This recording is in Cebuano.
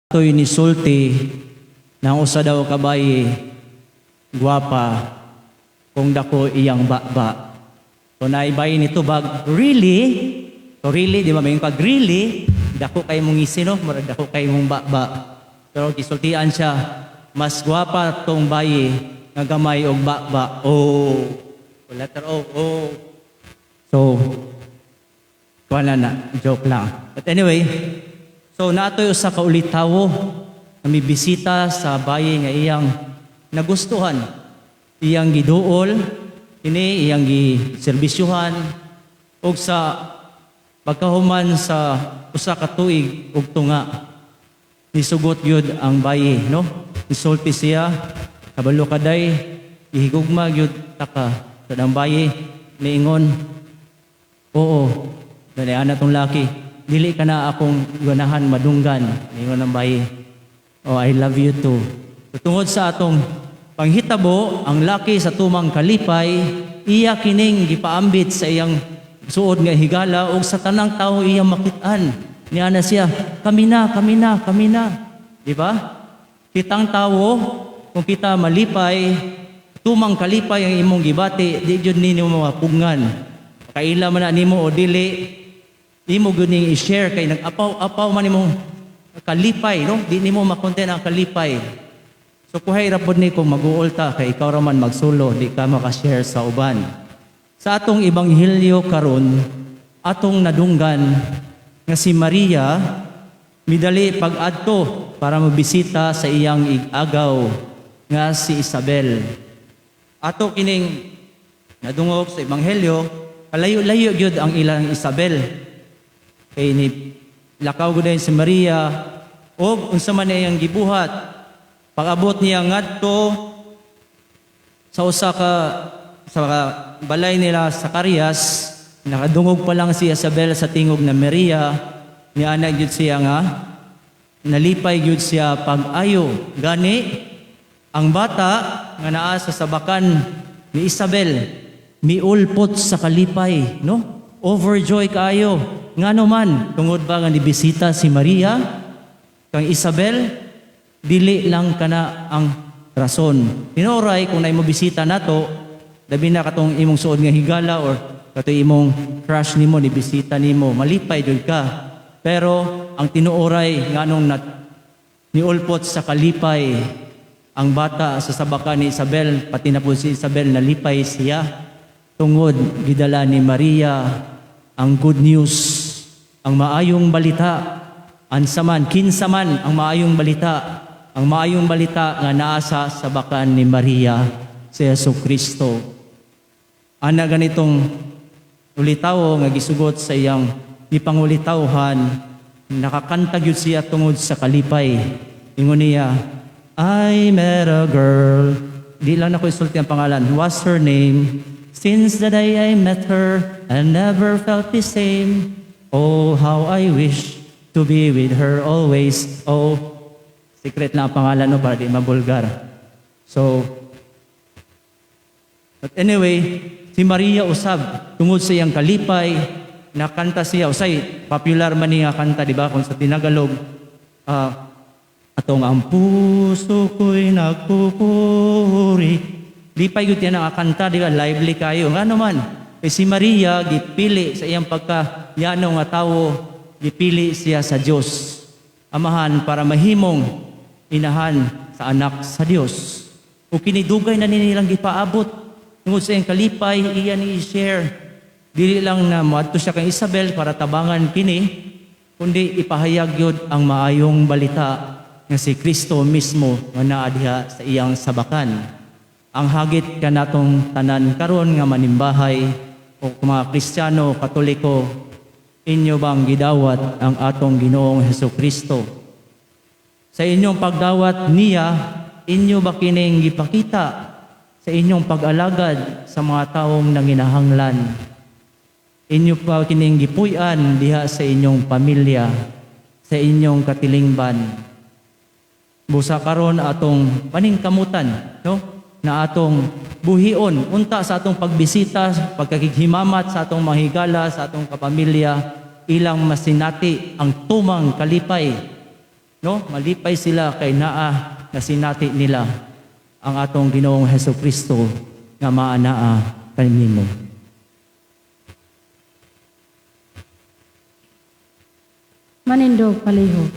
Toy ni sulti ng usa daw ka bayi gwapa kung dako iyang baba. So naibay ni tubag, "Really?" So really, di ba may pag really, dako kay mong ngisi, no, murag dako kay mong baba. Pero gisultian siya, mas gwapa tong bayi nga gamay og baba. Oh, letter O, O. So, kuha na na, joke lang. But anyway, so naatoy usa ka ulitawo nga mibisita sa bayi nga iyang nagustuhan, iyang giduol, ini iyang giserbisyuhan ug sa pagkahuman sa usa ka tuig ug tunga, nisugot gyud ang bayi, no? Nisulti siya, "Kabalo ka day, gihigugma gyud ta ka." Sa ang bayi niingon, "Oo." Dali ana tong laki, "Dili ka na akong ganahan madunggan." Niingon ang bayi, "Oh, I love you too." So, tungod sa atong panghitabo, ang laki sa tumang kalipay, iya kining gipaambit sa iyang suod nga higala ug sa tanang tao iyang makit-an. Niya na siya, "Kami na, kami na, kami na." Di ba? Kitang tawo, kung kita malipay, tumang kalipay ang imong gibati, di gyud ninyo mapugngan. Kaila man na nimo o dili, imo gyud ning i-share kay nag-apaw-apaw man imong kalipay, no? Di nimo makonten ang kalipay. So kuhay ra pod ni kung mag-uol ta kay ikaw ra man magsulo, di ka maka-share sa uban. Sa atong ebanghelyo karon, atong nadunggan nga si Maria midali pag-adto para mabisita sa iyang ig-agaw nga si Isabel. Ato kining nadungog sa ebanghelyo, kalayo-layo gyud ang ilang Isabel. Kay ni lakaw gud si Maria og unsa man iyang gibuhat. Pag-abot niya ngadto sa usa ka sa balay nila Zacarias, nakadungog pa lang si Isabel sa tingog na Maria, niana gyud siya nga nalipay gyud siya pag-ayo. Gani ang bata nga naa sa sabakan ni Isabel miulpot sa kalipay, no? Overjoy kaayo. Ngano man? Tungod ba nga nibisita si Maria kang Isabel? Dili lang kana ang rason. Tinuray kung naay mo bisita nato, labi na katong imong suod nga higala or katong imong crush nimo ni bisita nimo, malipay jud ka. Pero ang tinuoray, nganong nat niulpot sa kalipay ang bata sa sabakan ni Isabel, pati na po si Isabel nalipay siya, tungod gidala ni Maria ang good news, ang maayong balita. Ansa man, kinsa man ang maayong balita? Ang maayong balita nga naa sa sabakan ni Maria, si Yesu Kristo. Ana ganitong ulitawo nga gisugot sa iyang gipangulitawhan, nakakanta gyud siya tungod sa kalipay. Ingon niya, "I met a girl." Di lang nako isulti ang pangalan. "What's her name? Since the day I met her, I never felt the same. Oh, how I wish to be with her always." Oh, secret lang ang pangalan, no, para di mabulgar. So, but anyway, si Maria usab, tungod sa iyang kalipay, nakanta siya. Usay, popular man niya kanta, di ba? Kung sa Tinagalog, atong "Ang puso ko'y nagpupuri." Lipay gyud yan ang kanta, di ba? Lively kayo. Nga naman, kay si Maria, gipili sa iyang pagka yano nga tawo, gipili siya sa Dios Amahan para mahimong inahan sa anak sa Dios. O kinidugay na nilang gipaabot. Tungod sa iyang kalipay, iya ni i-share. Dili lang na moadto siya kang Isabel para tabangan kini, kundi ipahayag yun ang maayong balita nga si Kristo mismo nga naa diha sa iyang sabakan. Ang hagit kanatong tanan karon nga manimbahay o mga Kristiyano, Katoliko, inyo bang gidawat ang atong Ginoong Heso Kristo? Sa inyong pagdawat niya, inyo ba kining gipakita sa inyong pag-alagad sa mga taong nanginahanglan? Inyo pa kining gipuy-an diha sa inyong pamilya, sa inyong katilingban? Busa karon atong paningkamutan, no? Na atong buhion unta sa atong pagbisita, pagkakighimamat sa atong mga higala, sa atong kapamilya, ilang masinati ang tumang kalipay. No? Malipay sila kay naa nasinati nila ang atong Ginoong Heso Kristo nga maanaa kanimo. Manindog palihog.